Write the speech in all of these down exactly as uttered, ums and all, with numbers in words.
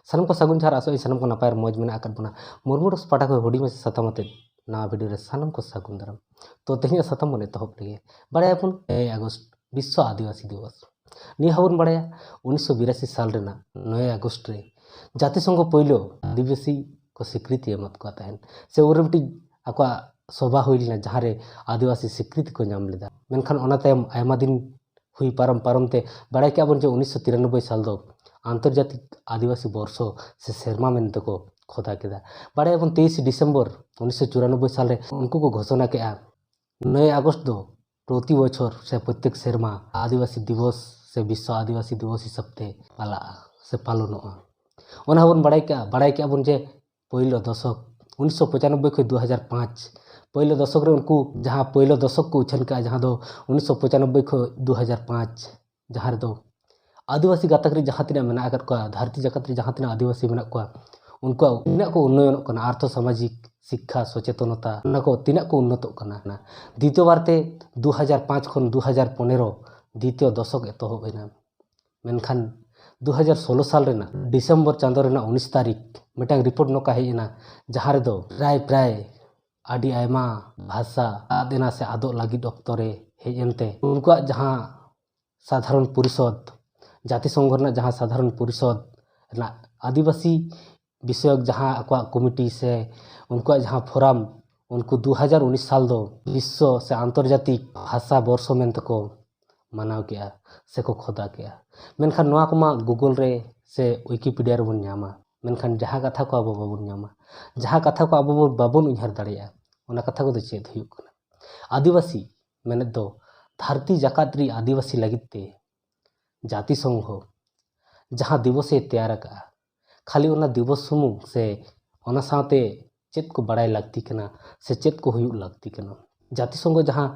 ᱥᱟᱱᱟᱢ ᱠᱚ ᱥᱟᱹᱜᱩᱱ ᱡᱚᱦᱟᱨ, ᱟᱥᱚᱜ ᱟᱹᱧ ᱥᱟᱱᱟᱢ ᱠᱚ ᱱᱟᱯᱟᱭ ᱟᱨ ᱢᱚᱡᱽ ᱢᱮᱱᱟᱜ ᱟᱠᱟᱫ ᱵᱚᱱᱟ᱾ ᱢᱩᱨᱢᱩ ᱴᱚᱥ ᱯᱟᱦᱴᱟ ᱠᱷᱚᱱ ᱦᱩᱰᱤᱧ ᱢᱟᱪᱷᱟ ᱥᱟᱛᱟᱢ ᱟᱛᱮ ᱱᱟᱣᱟ ᱵᱷᱤᱰᱤᱭᱳ ᱨᱮ ᱥᱟᱱᱟᱢ ᱠᱚ ᱥᱟᱹᱜᱩᱱ ᱫᱟᱨᱟᱢ᱾ ᱛᱚ ᱛᱮᱦᱮᱧᱟᱜ ᱥᱟᱛᱟᱢ ᱵᱚᱱ ᱮᱛᱚᱦᱚᱵ ᱞᱮᱜᱮ᱾ ᱵᱟᱲᱟᱭᱟᱵᱚᱱ ᱱᱚᱭ ᱟᱜᱚᱥᱴ ᱵᱤᱥᱥᱚ ᱟᱹᱫᱤᱵᱟᱹᱥᱤ ᱫᱤᱵᱚᱥ᱾ ᱱᱤᱭᱟᱹ ᱦᱚᱸᱵᱚᱱ ᱵᱟᱲᱟᱭᱟ ᱩᱱᱤᱥᱥᱚ ᱵᱤᱨᱟᱥᱤ ᱥᱟᱞ ᱨᱮᱱᱟᱜ ᱱᱚᱭ ᱟᱜᱚᱥᱴ ᱨᱮ ᱡᱟᱹᱛᱤ ᱥᱚᱝᱜᱷᱚ ᱯᱳᱭᱞᱳ ᱟᱹᱫᱤᱵᱟᱹᱥᱤ ᱠᱚ ᱥᱤᱠᱨᱤᱛᱤ ᱮᱢᱟᱫ ᱠᱚᱣᱟ ᱛᱟᱦᱮᱸᱱ, ᱥᱮ ᱩᱱᱨᱮ ᱢᱤᱫᱴᱤᱡ ᱟᱠᱚᱣᱟᱜ ᱥᱚᱵᱷᱟ ᱦᱩᱭ ᱞᱮᱱᱟ, ᱡᱟᱦᱟᱸ ᱨᱮ ᱟᱹᱫᱤᱵᱟᱹᱥᱤ ᱥᱤᱠᱨᱤᱛᱤ ᱠᱚ ᱧᱟᱢ ᱞᱮᱫᱟ᱾ ᱢᱮᱱᱠᱷᱟᱱ ᱚᱱᱟ ᱛᱟᱭᱚᱢ ᱟᱭᱢᱟ ᱫᱤᱱ ᱦᱩᱭ ᱯᱟᱨᱚᱢ ᱯᱟᱨᱚᱢ ᱛᱮ ᱵᱟᱲᱟᱭ ᱠᱮᱜᱼᱟ ᱵᱚᱱ ᱡᱮ ᱩᱱᱤᱥᱥᱚ ᱛᱤᱨᱟᱱᱚᱵᱵᱳᱭ ᱥᱟᱞ ᱫᱚ ᱟᱱᱛᱚᱨᱡᱟᱛᱤᱠ ᱟᱹᱫᱤᱵᱟᱹᱥᱤ ᱵᱚᱨᱥᱚ ᱥᱮ ᱥᱮᱨᱢᱟ ᱢᱮᱱᱛᱮ ᱠᱚ ᱠᱷᱚᱫᱟ ᱠᱮᱫᱟ᱾ ᱵᱟᱲᱟᱭᱟᱵᱚᱱ ᱛᱮᱭᱤᱥᱮ ᱰᱤᱥᱮᱢᱵᱚᱨ ᱩᱱᱤᱥᱥᱚ ᱪᱩᱨᱟᱱᱚᱵᱵᱳᱭ ᱥᱟᱞ ᱨᱮ ᱩᱱᱠᱩ ᱠᱚ ᱜᱷᱳᱥᱚᱱᱟ ᱠᱮᱜᱼᱟ, ᱱᱚᱭ ᱟᱜᱚᱥᱴ ᱫᱚ ᱯᱨᱚᱛᱤ ᱵᱚᱪᱷᱚᱨ ᱥᱮ ᱯᱨᱚᱛᱮᱠ ᱥᱮᱨᱢᱟ ᱟᱹᱫᱤᱵᱟᱹᱥᱤ ᱫᱤᱵᱚᱥ ᱥᱮ ᱵᱤᱥᱥᱚ ᱟᱹᱫᱤᱵᱟᱹᱥᱤ ᱫᱤᱵᱚᱥ ᱦᱤᱥᱟᱹᱵ ᱛᱮ ᱯᱟᱞᱟᱜᱼᱟ ᱥᱮ ᱯᱟᱞᱚᱱᱚᱜᱼᱟ᱾ ᱚᱱᱟ ᱦᱚᱸᱵᱚᱱ ᱵᱟᱲᱟᱭ ᱠᱮᱜᱼᱟ, ᱵᱟᱲᱟᱭ ᱠᱮᱜᱼᱟ ᱵᱚᱱ ᱡᱮ ᱯᱳᱭᱞᱳ ᱫᱚᱥᱚᱠ ᱩᱱᱤᱥᱥᱚ ᱯᱚᱸᱪᱟᱱᱚᱵᱵᱳᱭ ᱠᱷᱚᱱ ᱫᱩ ᱦᱟᱡᱟᱨ ᱯᱟᱸᱪ, ᱯᱳᱭᱞᱳ ᱫᱚᱥᱚᱠ ᱨᱮ ᱩᱱᱠᱩ ᱡᱟᱦᱟᱸ ᱯᱳᱭᱞᱳ ᱫᱚᱥᱚᱠ ᱠᱚ ᱩᱪᱷᱟᱹᱱ ᱠᱮᱜᱼᱟ, ᱡᱟᱦᱟᱸ ᱫᱚ ᱩᱱᱤᱥᱥᱚ ᱯᱚᱸᱪᱟᱱᱚᱵᱵᱳᱭ ᱠᱷᱚᱱ ᱫᱩ ᱦᱟᱡᱟᱨ ᱯᱟᱸᱪ, ᱡᱟᱦᱟᱸ ᱨᱮᱫᱚ ᱟᱹᱫᱤᱵᱟᱹᱥᱤ ᱜᱟᱛᱟᱠ ᱨᱮ ᱡᱟᱦᱟᱸ ᱛᱤᱱᱟᱹᱜ ᱢᱮᱱᱟᱜ ᱟᱠᱟᱫ ᱠᱚᱣᱟ, ᱫᱷᱟᱹᱨᱛᱤ ᱡᱟᱠᱟᱛ ᱨᱮ ᱡᱟᱦᱟᱸ ᱛᱤᱱᱟᱹᱜ ᱟᱹᱫᱤᱵᱟᱹᱥᱤ ᱢᱮᱱᱟᱜ ᱠᱚᱣᱟ, ᱩᱱᱠᱩᱣᱟᱜ ᱛᱤᱱᱟᱹᱜ ᱠᱚ ᱩᱱᱱᱚᱭᱚᱱᱚᱜ ᱠᱟᱱᱟ, ᱟᱨᱛᱷᱚ ᱥᱟᱢᱟᱡᱤᱠ, ᱥᱤᱠᱠᱷᱟ, ᱥᱚᱪᱮᱛᱚᱱᱚᱛᱟ, ᱚᱱᱟ ᱠᱚ ᱛᱤᱱᱟᱹᱜ ᱠᱚ ᱩᱱᱱᱚᱛᱚᱜ ᱠᱟᱱᱟ᱾ ᱫᱤᱛᱤᱭᱚ ᱵᱟᱨ ᱛᱮ ᱫᱩ ᱦᱟᱡᱟᱨ ᱯᱟᱸᱪ ᱠᱷᱚᱱ ᱫᱩ ᱦᱟᱡᱟᱨ ᱯᱚᱱᱮᱨᱚ ᱫᱤᱛᱤᱭᱚ ᱫᱚᱥᱚᱠ ᱮᱛᱚᱦᱚᱵ ᱮᱱᱟ᱾ ᱢᱮᱱᱠᱷᱟᱱ ᱫᱩ ᱦᱟᱡᱟᱨ ᱥᱳᱞᱳ ᱥᱟᱞ ᱨᱮᱱᱟᱜ ᱰᱤᱥᱮᱢᱵᱚᱨ ᱪᱟᱸᱫᱳ ᱨᱮᱱᱟᱜ ᱩᱱᱤᱥ ᱛᱟᱹᱨᱤᱠᱷ ᱢᱤᱫᱴᱟᱝ ᱨᱤᱯᱳᱨᱴ ᱱᱚᱝᱠᱟ ᱦᱮᱡ ᱮᱱᱟ, ᱡᱟᱦᱟᱸ ᱨᱮᱫᱚ ᱯᱨᱟᱭ ᱯᱨᱟᱭ ᱟᱹᱰᱤ ᱟᱭᱢᱟ ᱵᱷᱟᱥᱟ ᱟᱫ ᱮᱱᱟ ᱥᱮ ᱟᱫᱚᱜ ᱞᱟᱹᱜᱤᱫ ᱚᱠᱛᱚ ᱨᱮ ᱦᱮᱡ ᱮᱱᱛᱮ, ᱩᱱᱠᱩᱣᱟᱜ ᱡᱟᱦᱟᱸ ᱥᱟᱫᱷᱟᱨᱚᱱ ᱯᱚᱨᱤᱥᱚᱫᱽ, ᱡᱟᱹᱛᱤ ᱥᱚᱝᱜᱷᱚ ᱨᱮᱱᱟᱜ ᱡᱟᱦᱟᱸ ᱥᱟᱫᱷᱟᱨᱚᱱ ᱯᱚᱨᱤᱥᱚᱫᱽ ᱨᱮᱱᱟᱜ ᱟᱹᱫᱤᱵᱟᱹᱥᱤ ᱵᱤᱥᱚᱭᱚᱠ ᱡᱟᱦᱟᱸ ᱟᱠᱚᱣᱟᱜ ᱠᱚᱢᱤᱴᱤ ᱥᱮ ᱩᱱᱠᱩᱣᱟᱜ ᱡᱟᱦᱟᱸ ᱯᱷᱳᱨᱟᱢ, ᱩᱱᱠᱩ ᱫᱩ ᱦᱟᱡᱟᱨ ᱩᱱᱤᱥ ᱥᱟᱞ ᱫᱚ ᱵᱤᱥᱥᱚ ᱥᱮ ᱟᱱᱛᱚᱨᱡᱟᱛᱤᱠ ᱵᱷᱟᱥᱟ ᱵᱚᱨᱥᱚ ᱢᱮᱱᱛᱮ ᱠᱚ ᱢᱟᱱᱟᱣ ᱠᱮᱜᱼᱟ ᱥᱮᱠᱚ ᱠᱷᱚᱫᱟ ᱠᱮᱜᱼᱟ᱾ ᱢᱮᱱᱠᱷᱟᱱ ᱱᱚᱣᱟ ᱠᱚᱢᱟ ᱜᱩᱜᱳᱞ ᱨᱮ ᱥᱮ ᱣᱤᱠᱤᱯᱤᱰᱤᱭᱟ ᱨᱮᱵᱚᱱ ᱧᱟᱢᱟ, ᱢᱮᱱᱠᱷᱟᱱ ᱡᱟᱦᱟᱸ ᱠᱟᱛᱷᱟ ᱠᱚ ᱟᱵᱚ ᱵᱟᱵᱚᱱ ᱧᱟᱢᱟ, ᱡᱟᱦᱟᱸ ᱠᱟᱛᱷᱟ ᱠᱚ ᱟᱵᱚ ᱵᱚ-, ᱵᱟᱵᱚᱱ ᱩᱭᱦᱟᱹᱨ ᱫᱟᱲᱮᱭᱟᱜᱼᱟ, ᱚᱱᱟ ᱠᱟᱛᱷᱟ ᱠᱚᱫᱚ ᱪᱮᱫ ᱦᱩᱭᱩᱜ ᱠᱟᱱᱟ? ᱟᱹᱫᱤᱵᱟᱹᱥᱤ ᱢᱮᱱᱮᱫ ᱫᱚ ᱫᱷᱟᱹᱨᱛᱤ ᱡᱟᱠᱟᱛ ᱨᱮ ᱟᱹᱫᱤᱵᱟᱹᱥᱤ ᱞᱟᱹᱜᱤᱫ ᱛᱮ ᱡᱟᱹᱛᱤ ᱥᱚᱝᱜᱷᱚ ᱡᱟᱦᱟᱸ ᱫᱤᱵᱚᱥᱮ ᱛᱮᱭᱟᱨ ᱟᱠᱟᱫᱼᱟ, ᱠᱷᱟᱹᱞᱤ ᱚᱱᱟ ᱫᱤᱵᱚᱥ ᱥᱩᱢᱩᱝ ᱥᱮ ᱚᱱᱟ ᱥᱟᱶᱛᱮ ᱪᱮᱫ ᱠᱚ ᱵᱟᱲᱟᱭ ᱞᱟᱹᱠᱛᱤ ᱠᱟᱱᱟ ᱥᱮ ᱪᱮᱫ ᱠᱚ ᱦᱩᱭᱩᱜ ᱞᱟᱹᱠᱛᱤ ᱠᱟᱱᱟ? ᱡᱟᱹᱛᱤ ᱥᱚᱝᱜᱷᱚ ᱡᱟᱦᱟᱸ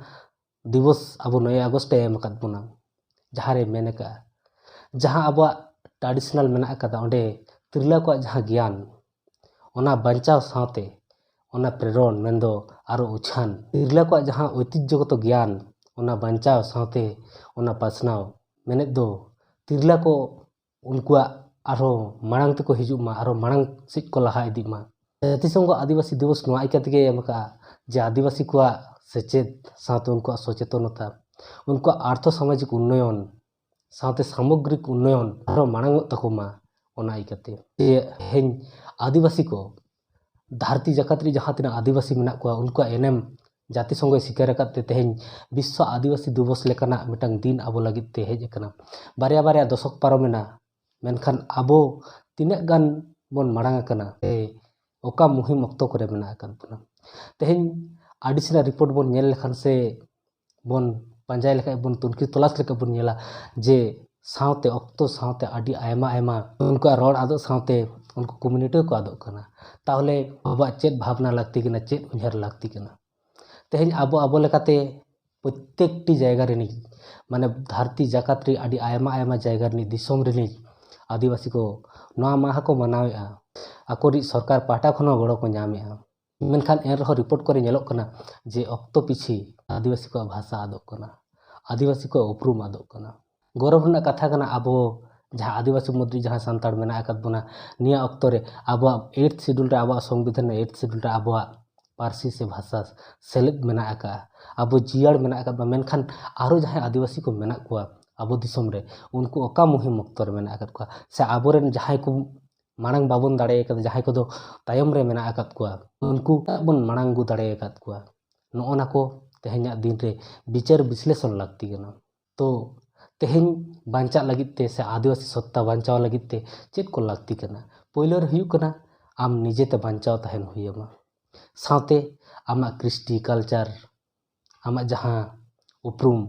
ᱫᱤᱵᱚᱥ ᱟᱵᱚ ᱱᱚᱭ ᱟᱜᱚᱥᱴ ᱮ ᱮᱢ ᱟᱠᱟᱫ ᱵᱚᱱᱟ, ᱡᱟᱦᱟᱸ ᱨᱮ ᱢᱮᱱ ᱟᱠᱟᱫᱼᱟ, ᱡᱟᱦᱟᱸ ᱟᱵᱚᱣᱟᱜ ᱴᱨᱟᱰᱤᱥᱚᱱᱟᱞ ᱢᱮᱱᱟᱜ ᱟᱠᱟᱫᱟ, ᱚᱸᱰᱮ ᱛᱤᱨᱞᱟᱹ ᱠᱚᱣᱟᱜ ᱡᱟᱦᱟᱸ ᱜᱮᱭᱟᱱ, ᱚᱱᱟ ᱵᱟᱧᱪᱟᱣ ᱥᱟᱶᱛᱮ ᱚᱱᱟ ᱯᱨᱮᱨᱚᱱ ᱢᱮᱱᱫᱚ ᱟᱨᱚ ᱩᱪᱷᱟᱹᱱ, ᱛᱤᱨᱞᱟᱹ ᱠᱚᱣᱟᱜ ᱡᱟᱦᱟᱸ ᱳᱭᱛᱤᱡᱽᱡᱚᱜᱚᱛᱚ ᱜᱮᱭᱟᱱ, ᱚᱱᱟ ᱵᱟᱧᱪᱟᱣ ᱥᱟᱶᱛᱮ ᱚᱱᱟ ᱯᱟᱥᱱᱟᱣ, ᱢᱮᱱᱮᱫ ᱫᱚ ᱛᱤᱨᱞᱟᱹ ᱠᱚ ᱩᱱᱠᱩᱣᱟᱜ ᱟᱨᱦᱚᱸ ᱢᱟᱲᱟᱝ ᱛᱮᱠᱚ ᱦᱤᱡᱩᱜ ᱢᱟ, ᱟᱨᱦᱚᱸ ᱢᱟᱲᱟᱝ ᱥᱮᱫ ᱠᱚ ᱞᱟᱦᱟ ᱤᱫᱤᱜ ᱢᱟ᱾ ᱡᱟᱹᱛᱤᱥᱚᱝᱜᱷᱚ ᱟᱹᱫᱤᱵᱟᱹᱥᱤ ᱫᱤᱵᱚᱥ ᱱᱚᱣᱟ ᱤᱠᱟᱹ ᱛᱮᱜᱮ ᱮᱢ ᱟᱠᱟᱫᱼᱟ ᱡᱮ ᱟᱹᱫᱤᱵᱟᱹᱥᱤ ᱠᱚᱣᱟᱜ ᱥᱮᱪᱮᱫ ᱥᱟᱶᱛᱮ ᱩᱱᱠᱩᱣᱟᱜ ᱥᱚᱪᱮᱛᱚᱱᱚᱛᱟ, ᱩᱱᱠᱩᱣᱟᱜ ᱟᱨᱛᱷᱚ ᱥᱟᱢᱟᱡᱤᱠ ᱩᱱᱱᱚᱭᱚᱱ ᱥᱟᱶᱛᱮ ᱥᱟᱢᱚᱜᱽᱨᱤᱠ ᱩᱱᱱᱚᱭᱚᱱ ᱟᱨᱦᱚᱸ ᱢᱟᱲᱟᱝ ᱚᱜ ᱛᱟᱠᱚ ᱢᱟ, ᱚᱱᱟ ᱤᱠᱟᱹᱛᱮ᱾ ᱛᱮᱦᱮᱧ ᱟᱹᱫᱤᱵᱟᱹᱥᱤ ᱠᱚ ᱫᱷᱟᱹᱨᱛᱤ ᱡᱟᱠᱟᱛ ᱨᱮ ᱡᱟᱦᱟᱸ ᱛᱤᱱᱟᱹᱜ ᱟᱹᱫᱤᱵᱟᱹᱥᱤ ᱢᱮᱱᱟᱜ ᱠᱚᱣᱟ, ᱩᱱᱠᱩᱣᱟᱜ ᱮᱱᱮᱢ ᱡᱟᱹᱛᱤ ᱥᱚᱸᱜᱮ ᱥᱤᱠᱟᱹᱨ ᱟᱠᱟᱫ ᱛᱮ ᱛᱮᱦᱮᱧ ᱵᱤᱥᱥᱚ ᱟᱹᱫᱤᱵᱟᱹᱥᱤ ᱫᱤᱵᱚᱥ ᱞᱮᱠᱟᱱᱟᱜ ᱢᱤᱫᱴᱟᱝ ᱫᱤᱱ ᱟᱵᱚ ᱞᱟᱹᱜᱤᱫ ᱛᱮ ᱦᱮᱡ ᱟᱠᱟᱱᱟ᱾ ᱵᱟᱨᱭᱟ ᱵᱟᱨᱭᱟ ᱫᱚᱥᱚᱠ ᱯᱟᱨᱚᱢᱮᱱᱟ, ᱢᱮᱱᱠᱷᱟᱱ ᱟᱵᱚ ᱛᱤᱱᱟᱹᱜ ᱜᱟᱱ ᱵᱚᱱ ᱢᱟᱲᱟᱝ ᱟᱠᱟᱱᱟ, ᱥᱮ ᱚᱠᱟ ᱢᱩᱦᱤᱢ ᱚᱠᱛᱚ ᱠᱚᱨᱮ ᱢᱮᱱᱟᱜ ᱟᱠᱟᱫ ᱵᱚᱱᱟ? ᱛᱮᱦᱮᱧ ᱟᱹᱰᱤ ᱥᱮᱬᱟ ᱨᱤᱯᱳᱨᱴ ᱵᱚᱱ ᱧᱮᱞ ᱞᱮᱠᱷᱟᱱ ᱥᱮ ᱵᱚᱱ ᱯᱟᱸᱡᱟᱭ ᱞᱮᱠᱷᱟᱡ, ᱵᱚᱱ ᱛᱩᱱᱠᱷᱤ ᱛᱚᱞᱟᱥ ᱞᱮᱠᱷᱟᱡ ᱵᱚᱱ ᱧᱮᱞᱟ ᱡᱮ ᱥᱟᱶᱛᱮ, ᱚᱠᱛᱚ ᱥᱟᱶᱛᱮ ᱟᱹᱰᱤ ᱟᱭᱢᱟ ᱟᱭᱢᱟ ᱩᱱᱠᱩᱣᱟᱜ ᱨᱚᱲ ᱟᱫᱚᱜ ᱥᱟᱶᱛᱮ ᱩᱱᱠᱩ ᱠᱚᱢᱤᱭᱩᱱᱤᱴᱤ ᱠᱚ ᱟᱫᱚᱜ ᱠᱟᱱᱟ᱾ ᱛᱟᱦᱚᱞᱮ ᱟᱵᱚᱣᱟᱜ ᱪᱮᱫ ᱵᱷᱟᱵᱽᱱᱟ ᱞᱟᱹᱠᱛᱤ ᱠᱟᱱᱟ, ᱪᱮᱫ ᱩᱭᱦᱟᱹᱨ ᱞᱟᱹᱠᱛᱤ ᱠᱟᱱᱟ? ᱛᱮᱦᱮᱧ ᱟᱵᱚ ᱟᱵᱚ ᱞᱮᱠᱟᱛᱮ ᱯᱨᱚᱛᱛᱮᱠᱴᱤ ᱡᱟᱭᱜᱟ ᱨᱤᱱᱤᱡ, ᱢᱟᱱᱮ ᱫᱷᱟᱹᱨᱛᱤ ᱡᱟᱠᱟᱛ ᱨᱮ ᱟᱹᱰᱤ ᱟᱭᱢᱟ ᱟᱭᱢᱟ ᱡᱟᱭᱜᱟ ᱨᱤᱱᱤᱡ, ᱫᱤᱥᱚᱢ ᱨᱤᱱᱤᱡ ᱟᱹᱫᱤᱵᱟᱹᱥᱤ ᱠᱚ ᱱᱚᱣᱟ ᱢᱟᱦᱟ ᱠᱚ ᱢᱟᱱᱟᱣᱮᱫᱼᱟ, ᱟᱠᱚᱨᱤᱡ ᱥᱚᱨᱠᱟᱨ ᱯᱟᱦᱴᱟ ᱠᱷᱚᱱ ᱦᱚᱸ ᱜᱚᱲᱚ ᱠᱚ ᱧᱟᱢᱮᱫᱼᱟ᱾ ᱢᱮᱱᱠᱷᱟᱱ ᱮᱱ ᱨᱮᱦᱚᱸ ᱨᱤᱯᱳᱨᱴ ᱠᱚᱨᱮ ᱧᱮᱞᱚᱜ ᱠᱟᱱᱟ ᱡᱮ ᱚᱠᱛᱚ ᱯᱤᱪᱷᱤ ᱟᱹᱫᱤᱵᱟᱹᱥᱤ ᱠᱚᱣᱟᱜ ᱵᱷᱟᱥᱟ ᱟᱫᱚᱜ ᱠᱟᱱᱟ, ᱟᱹᱫᱤᱵᱟᱹᱥᱤ ᱠᱚᱣᱟᱜ ᱩᱯᱨᱩᱢ ᱟᱫᱚᱜ ᱠᱟᱱᱟ᱾ ᱜᱚᱨᱚᱵᱽ ᱨᱮᱱᱟᱜ ᱠᱟᱛᱷᱟ ᱠᱟᱱᱟ, ᱟᱵᱚ ᱡᱟᱦᱟᱸ ᱟᱹᱫᱤᱵᱟᱹᱥᱤ ᱢᱩᱫᱽᱨᱮ ᱡᱟᱦᱟᱸ ᱥᱟᱱᱛᱟᱲ ᱢᱮᱱᱟᱜ ᱟᱠᱟᱫ ᱵᱚᱱᱟ, ᱱᱤᱭᱟᱹ ᱚᱠᱛᱚ ᱨᱮ ᱟᱵᱚᱣᱟᱜ ᱮᱭᱤᱴ ᱥᱤᱰᱩᱞ ᱨᱮ, ᱟᱵᱚᱣᱟᱜ ᱥᱚᱝᱵᱤᱫᱷᱟᱱ ᱨᱮ ᱮᱭᱤᱴ ᱥᱤᱰᱩᱞ ᱨᱮ ᱟᱵᱚᱣᱟᱜ ᱯᱟᱹᱨᱥᱤ ᱥᱮ ᱵᱷᱟᱥᱟ ᱥᱮᱞᱮᱫ ᱢᱮᱱᱟᱜ ᱟᱠᱟᱫᱼᱟ᱾ ᱟᱵᱚ ᱡᱤᱭᱟᱹᱲ ᱢᱮᱱᱟᱜ ᱟᱠᱟᱫ ᱵᱚᱱᱟ, ᱢᱮᱱᱠᱷᱟᱱ ᱟᱨᱚ ᱡᱟᱦᱟᱸᱭ ᱟᱹᱫᱤᱵᱟᱹᱥᱤ ᱠᱚ ᱢᱮᱱᱟᱜ ᱠᱚᱣᱟ ᱟᱵᱚ ᱫᱤᱥᱚᱢ ᱨᱮ, ᱩᱱᱠᱩ ᱚᱠᱟ ᱢᱩᱦᱤᱢ ᱚᱠᱛᱚ ᱨᱮ ᱢᱮᱱᱟᱜ ᱟᱠᱟᱫ ᱠᱚᱣᱟ, ᱥᱮ ᱟᱵᱚᱨᱮᱱ ᱡᱟᱦᱟᱸᱭ ᱠᱚ ᱢᱟᱲᱟᱝ ᱵᱟᱵᱚᱱ ᱫᱟᱲᱮ ᱟᱠᱟᱫᱟ, ᱡᱟᱦᱟᱸᱭ ᱠᱚᱫᱚ ᱛᱟᱭᱚᱢ ᱨᱮ ᱢᱮᱱᱟᱜ ᱟᱠᱟᱫ ᱠᱚᱣᱟ, ᱩᱱᱠᱩ ᱵᱚᱱ ᱢᱟᱲᱟᱝ ᱟᱹᱜᱩ ᱫᱟᱲᱮ ᱟᱠᱟᱫ ᱠᱚᱣᱟ? ᱱᱚᱜᱼᱚ ᱱᱟ ᱠᱚ ᱛᱮᱦᱮᱧᱟᱜ ᱫᱤᱱ ᱨᱮ ᱵᱤᱪᱟᱹᱨ ᱵᱤᱥᱞᱮᱥᱚᱱ ᱞᱟᱹᱠᱛᱤ ᱠᱟᱱᱟ᱾ ᱛᱚ ᱛᱮᱦᱮᱧ ᱵᱟᱧᱪᱟᱜ ᱞᱟᱹᱜᱤᱫ ᱛᱮ ᱥᱮ ᱟᱹᱫᱤᱵᱟᱹᱥᱤ ᱥᱚᱛᱛᱟ ᱵᱟᱧᱪᱟᱣ ᱞᱟᱹᱜᱤᱫ ᱛᱮ ᱪᱮᱫ ᱠᱚ ᱞᱟᱹᱠᱛᱤ ᱠᱟᱱᱟ? ᱯᱳᱭᱞᱳ ᱨᱮ ᱦᱩᱭᱩᱜ ᱠᱟᱱᱟ, ᱟᱢ ᱱᱤᱡᱮᱛᱮ ᱵᱟᱧᱪᱟᱣ ᱛᱟᱦᱮᱱ ᱦᱩᱭ ᱟᱢᱟ᱾ ᱥᱟᱶᱛᱮ ᱟᱢᱟᱜ ᱠᱨᱤᱥᱴᱤ ᱠᱟᱞᱪᱟᱨ, ᱟᱢᱟᱜ ᱡᱟᱦᱟᱸ ᱩᱯᱨᱩᱢ,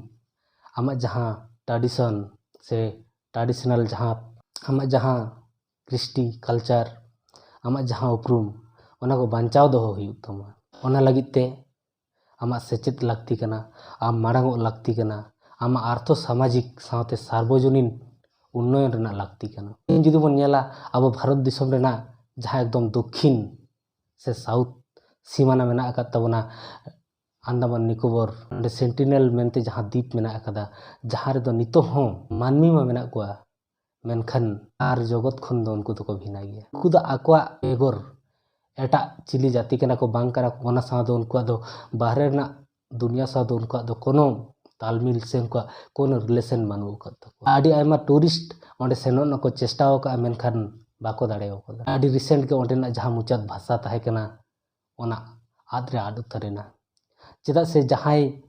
ᱟᱢᱟᱜ ᱡᱟᱦᱟᱸ ᱴᱨᱟᱰᱤᱥᱚᱱ ᱥᱮ ᱴᱨᱟᱰᱤᱥᱚᱱᱟᱞ ᱡᱟᱦᱟᱸ ᱟᱢᱟᱜ ᱡᱟᱦᱟᱸ ᱠᱨᱤᱥᱴᱤ ᱠᱟᱞᱪᱟᱨ, ᱟᱢᱟᱜ ᱡᱟᱦᱟᱸ ᱩᱯᱨᱩᱢ, ᱚᱱᱟ ᱠᱚ ᱵᱟᱧᱪᱟᱣ ᱫᱚᱦᱚ ᱦᱩᱭᱩᱜ ᱛᱟᱢᱟ᱾ ᱚᱱᱟ ᱞᱟᱹᱜᱤᱫ ᱛᱮ ᱟᱢᱟᱜ ᱥᱮᱪᱮᱫ ᱞᱟᱹᱠᱛᱤ ᱠᱟᱱᱟ, ᱟᱢ ᱢᱟᱲᱟᱝ ᱚᱜ ᱞᱟᱹᱠᱛᱤ ᱠᱟᱱᱟ, ᱟᱢᱟᱜ ᱟᱨᱛᱷᱚ ᱥᱟᱢᱟᱡᱤᱠ ᱥᱟᱶᱛᱮ ᱥᱟᱨᱵᱚᱡᱚᱱᱤᱱ ᱩᱱᱱᱚᱭᱚᱱ ᱨᱮᱱᱟᱜ ᱞᱟᱹᱠᱛᱤ ᱠᱟᱱᱟ᱾ ᱛᱮᱦᱮᱧ ᱡᱩᱫᱤ ᱵᱚᱱ ᱧᱮᱞᱟ, ᱟᱵᱚ ᱵᱷᱟᱨᱚᱛ ᱫᱤᱥᱚᱢ ᱨᱮᱱᱟᱜ ᱡᱟᱦᱟᱸ ᱮᱠᱫᱚᱢ ᱫᱚᱠᱠᱷᱤᱱ ᱥᱮ ᱥᱟᱣᱩᱛᱷ ᱥᱤᱢᱟᱱᱟ ᱢᱮᱱᱟᱜ ᱟᱠᱟᱫ ᱛᱟᱵᱚᱱᱟ, ᱟᱱᱫᱟᱢᱟᱱ ᱱᱤᱠᱳᱵᱚᱨ, ᱚᱸᱰᱮ ᱥᱮᱱᱴᱤᱱᱮᱞ ᱢᱮᱱᱛᱮ ᱡᱟᱦᱟᱸ ᱫᱤᱯ ᱢᱮᱱᱟᱜ ᱟᱠᱟᱫᱟ, ᱡᱟᱦᱟᱸ ᱨᱮᱫᱚ ᱱᱤᱛᱚᱜ ᱦᱚᱸ ᱢᱟᱹᱱᱢᱤ ᱢᱟ ᱢᱮᱱᱟᱜ ᱠᱚᱣᱟ, ᱢᱮᱱᱠᱷᱟᱱ ᱟᱨ ᱡᱚᱜᱚᱛ ᱠᱷᱚᱱ ᱫᱚ ᱩᱱᱠᱩ ᱫᱚᱠᱚ ᱵᱷᱤᱱᱟ ᱜᱮᱭᱟ᱾ ᱩᱱᱠᱩ ᱫᱚ ᱟᱠᱚᱣᱟᱜ ᱵᱮᱜᱚᱨ ᱮᱴᱟᱜ ᱪᱤᱞᱤ ᱡᱟᱹᱛᱤ ᱠᱟᱱᱟ ᱠᱚ ᱵᱟᱝ ᱠᱟᱱᱟ ᱠᱚ, ᱚᱱᱟ ᱥᱟᱶ ᱫᱚ ᱩᱱᱠᱩᱣᱟᱜ ᱫᱚ ᱵᱟᱦᱨᱮ ᱨᱮᱱᱟᱜ ᱫᱩᱱᱤᱭᱟ ᱥᱟᱶ ᱫᱚ ᱩᱱᱠᱩᱣᱟᱜ ᱫᱚ ᱠᱳᱱᱳ ᱛᱟᱞᱢᱤᱞ ᱥᱮ ᱩᱱᱠᱩᱣᱟᱜ ᱠᱳᱱᱳ relation ᱵᱟᱹᱱᱩᱜ ᱟᱠᱟᱫ ᱛᱟᱠᱚᱣᱟ᱾ ᱟᱹᱰᱤ ᱟᱭᱢᱟ tourist ᱚᱸᱰᱮ ᱥᱮᱱᱚᱜ ᱨᱮᱱᱟᱜ ᱠᱚ ᱪᱮᱥᱴᱟ ᱟᱠᱟᱫᱼᱟ, ᱢᱮᱱᱠᱷᱟᱱ ᱵᱟᱠᱚ ᱫᱟᱲᱮ ᱟᱠᱟᱫᱟ᱾ ᱟᱹᱰᱤ recent ᱜᱮ ᱚᱸᱰᱮᱱᱟᱜ ᱡᱟᱦᱟᱸ ᱢᱩᱪᱟᱹᱫ ᱵᱷᱟᱥᱟ ᱛᱟᱦᱮᱸ ᱠᱟᱱᱟ, ᱚᱱᱟ ᱟᱫ ᱨᱮ ᱟᱫ ᱩᱛᱟᱹᱨ ᱮᱱᱟ᱾ ᱪᱮᱫᱟᱜ ᱥᱮ ᱡᱟᱦᱟᱸᱭ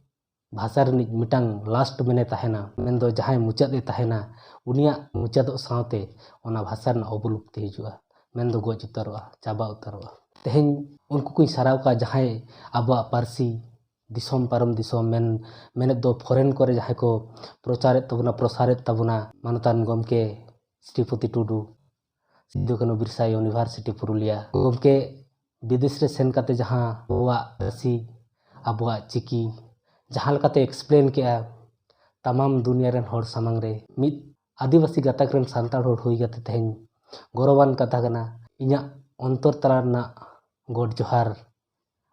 ᱵᱷᱟᱥᱟ ᱨᱤᱱᱤᱡ ᱢᱤᱫᱴᱟᱝ last man ᱮ ᱛᱟᱦᱮᱱᱟ, ᱢᱮᱱᱫᱚ ᱡᱟᱦᱟᱸᱭ ᱢᱩᱪᱟᱹᱫ ᱮ ᱛᱟᱦᱮᱱᱟ, ᱩᱱᱤᱭᱟᱜ ᱢᱩᱪᱟᱹᱫᱚᱜ ᱥᱟᱶᱛᱮ ᱚᱱᱟ ᱵᱷᱟᱥᱟ ᱨᱮᱱᱟᱜ ᱚᱵᱚᱞᱩᱯᱛᱤ ᱦᱤᱡᱩᱜᱼᱟ, ᱢᱮᱱᱫᱚ ᱜᱚᱡ ᱩᱛᱟᱹᱨᱚᱜᱼᱟ, ᱪᱟᱵᱟ ᱩᱛᱟᱹᱨᱚᱜᱼᱟ᱾ ᱛᱮᱦᱮᱧ ᱩᱱᱠᱩ ᱠᱚᱧ ᱥᱟᱨᱦᱟᱣ ᱠᱚᱣᱟ ᱡᱟᱦᱟᱸᱭ ᱟᱵᱚᱣᱟᱜ ᱯᱟᱹᱨᱥᱤ ᱫᱤᱥᱚᱢ ᱯᱟᱨᱚᱢ ᱫᱤᱥᱚᱢ ᱢᱮᱱ ᱢᱮᱱᱮᱫ ᱫᱚ foreign ᱠᱚᱨᱮ ᱡᱟᱦᱟᱸᱭ ᱠᱚ ᱯᱨᱚᱪᱟᱨᱮᱫ ᱛᱟᱵᱚᱱᱟ, ᱯᱨᱚᱥᱟᱨᱮᱫ ᱛᱟᱵᱚᱱᱟ, ᱢᱟᱱᱚᱛᱟᱱ ᱜᱚᱢᱠᱮ ᱥᱨᱤᱯᱚᱛᱤ ᱴᱩᱰᱩ, ᱥᱤᱫᱩ ᱠᱟᱹᱱᱦᱩ ᱵᱤᱨᱥᱟ University ᱯᱩᱨᱩᱞᱤᱭᱟ᱾ ᱜᱚᱢᱠᱮ ᱵᱤᱫᱮᱥ ᱨᱮ ᱥᱮᱱ ᱠᱟᱛᱮ ᱡᱟᱦᱟᱸ ᱟᱵᱚᱣᱟᱜ ᱯᱟᱹᱨᱥᱤ, ᱟᱵᱚᱣᱟᱜ ᱪᱤᱠᱤ ᱡᱟᱦᱟᱸ ᱞᱮᱠᱟᱛᱮ explain ᱠᱮᱜᱼᱟ, ᱛᱟᱢᱟᱢ ᱫᱩᱱᱤᱭᱟᱹ ᱨᱮᱱ ᱦᱚᱲ ᱥᱟᱢᱟᱝ ᱨᱮ ᱢᱤᱫ ᱟᱹᱫᱤᱵᱟᱹᱥᱤ ᱜᱟᱛᱟᱠ ᱨᱮᱱ ᱥᱟᱱᱛᱟᱲ ᱦᱚᱲ ᱦᱩᱭ ᱠᱟᱛᱮ ᱛᱮᱦᱮᱧ ᱜᱚᱨᱚᱵᱟᱱ ᱠᱟᱛᱷᱟ ᱠᱟᱱᱟ᱾ ᱤᱧᱟᱹᱜ ᱚᱱᱛᱚᱨ ᱛᱟᱞᱟ ᱨᱮᱱᱟᱜ ᱜᱚᱰ ᱡᱚᱦᱟᱨ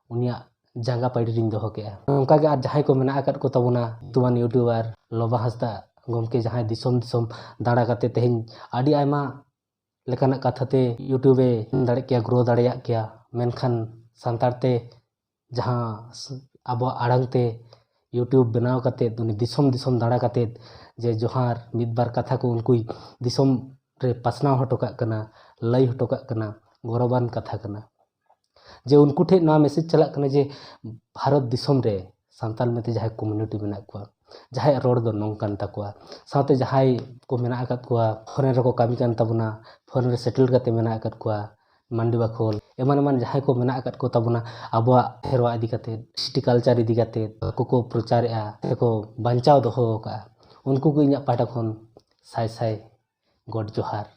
ᱩᱱᱤᱭᱟᱜ ᱡᱟᱸᱜᱟ ᱯᱟᱹᱲᱤ ᱨᱤᱧ ᱫᱚᱦᱚ ᱠᱮᱜᱼᱟ᱾ ᱚᱱᱠᱟᱜᱮ ᱟᱨ ᱡᱟᱦᱟᱸᱭ ᱠᱚ ᱢᱮᱱᱟᱜ ᱟᱠᱟᱫ ᱠᱚ ᱛᱟᱵᱚᱱᱟ, ᱧᱩᱛᱩᱢᱟᱱ YouTuber ᱞᱚᱵᱟ ᱦᱟᱸᱥᱫᱟ ᱜᱚᱢᱠᱮ, ᱡᱟᱦᱟᱸᱭ ᱫᱤᱥᱚᱢ ᱫᱤᱥᱚᱢ ᱫᱟᱬᱟ ᱠᱟᱛᱮ ᱛᱮᱦᱮᱧ ᱟᱹᱰᱤ ᱟᱭᱢᱟ ᱞᱮᱠᱟᱱᱟᱜ ᱠᱟᱛᱷᱟ ᱛᱮ YouTube ᱮ ᱮᱢ ᱫᱟᱲᱮᱭᱟᱜ ᱠᱮᱭᱟ, grow ᱫᱟᱲᱮᱭᱟᱜ ᱠᱮᱭᱟ, ᱢᱮᱱᱠᱷᱟᱱ ᱥᱟᱱᱛᱟᱲ ᱛᱮ ᱡᱟᱦᱟᱸ ᱥ-, ᱟᱵᱚᱣᱟᱜ ᱟᱲᱟᱝ ᱛᱮ YouTube ᱵᱮᱱᱟᱣ ᱠᱟᱛᱮ ᱩᱱᱤ ᱫᱤᱥᱚᱢ ᱫᱤᱥᱚᱢ ᱫᱟᱬᱟ ᱠᱟᱛᱮ ᱡᱮ ᱡᱚᱦᱟᱨ ᱢᱤᱫ ᱵᱟᱨ ᱠᱟᱛᱷᱟ ᱠᱚ ᱩᱱᱠᱩᱭ ᱫᱤᱥᱚᱢ ᱨᱮ ᱯᱟᱥᱱᱟᱣ ᱦᱚᱴᱚ ᱠᱟᱜ ᱠᱟᱱᱟ, ᱞᱟᱹᱭ ᱦᱚᱴᱚ ᱠᱟᱜ ᱠᱟᱱᱟ, ᱜᱚᱨᱚᱵᱟᱱ ᱠᱟᱛᱷᱟ ᱠᱟᱱᱟ᱾ ᱡᱮ ᱩᱱᱠᱩ ᱴᱷᱮᱱ ᱱᱚᱣᱟ message ᱪᱟᱞᱟᱜ ᱠᱟᱱᱟ ᱡᱮ ᱵᱷᱟᱨᱚᱛ ᱫᱤᱥᱚᱢ ᱨᱮ ᱥᱟᱱᱛᱟᱲ ᱢᱮᱱᱛᱮ ᱡᱟᱦᱟᱸᱭ community ᱢᱮᱱᱟᱜ ᱠᱚᱣᱟ, ᱡᱟᱦᱟᱸᱭᱟᱜ ᱨᱚᱲ ᱫᱚ ᱱᱚᱝᱠᱟᱱ ᱛᱟᱠᱚᱣᱟ, ᱥᱟᱶᱛᱮ ᱡᱟᱦᱟᱸᱭ ᱠᱚ ᱢᱮᱱᱟᱜ ᱟᱠᱟᱫ ᱠᱚᱣᱟ foreign ᱨᱮᱠᱚ ᱠᱟᱹᱢᱤ ᱠᱟᱱ ᱛᱟᱵᱚᱱᱟ, foreign ᱨᱮ settle ᱠᱟᱛᱮ ᱢᱮᱱᱟᱜ ᱟᱠᱟᱫ ᱠᱚᱣᱟ, ᱢᱟᱱᱰᱤ ᱵᱟᱠᱷᱳᱞ ᱮᱢᱟᱱ ᱮᱢᱟᱱ ᱡᱟᱦᱟᱸᱭ ᱠᱚ ᱢᱮᱱᱟᱜ ᱟᱠᱟᱫ ᱠᱚ ᱛᱟᱵᱚᱱᱟ, ᱟᱵᱚᱣᱟᱜ ᱥᱮᱨᱣᱟ ᱤᱫᱤ ᱠᱟᱛᱮ, ᱠᱨᱤᱥᱴᱤ culture ᱤᱫᱤ ᱠᱟᱛᱮ ᱟᱠᱚ ᱠᱚ ᱯᱨᱚᱪᱟᱨᱮᱜᱼᱟ ᱥᱮᱠᱚ ᱵᱟᱧᱪᱟᱣ ᱫᱚᱦᱚ ᱟᱠᱟᱫᱼᱟ, ᱩᱱᱠᱩ ᱠᱚ ᱤᱧᱟᱹᱜ ᱯᱟᱦᱴᱟ ᱠᱷᱚᱱ ᱥᱟᱭ ᱥᱟᱭ ᱜᱚᱰ ᱡᱚᱦᱟᱨ᱾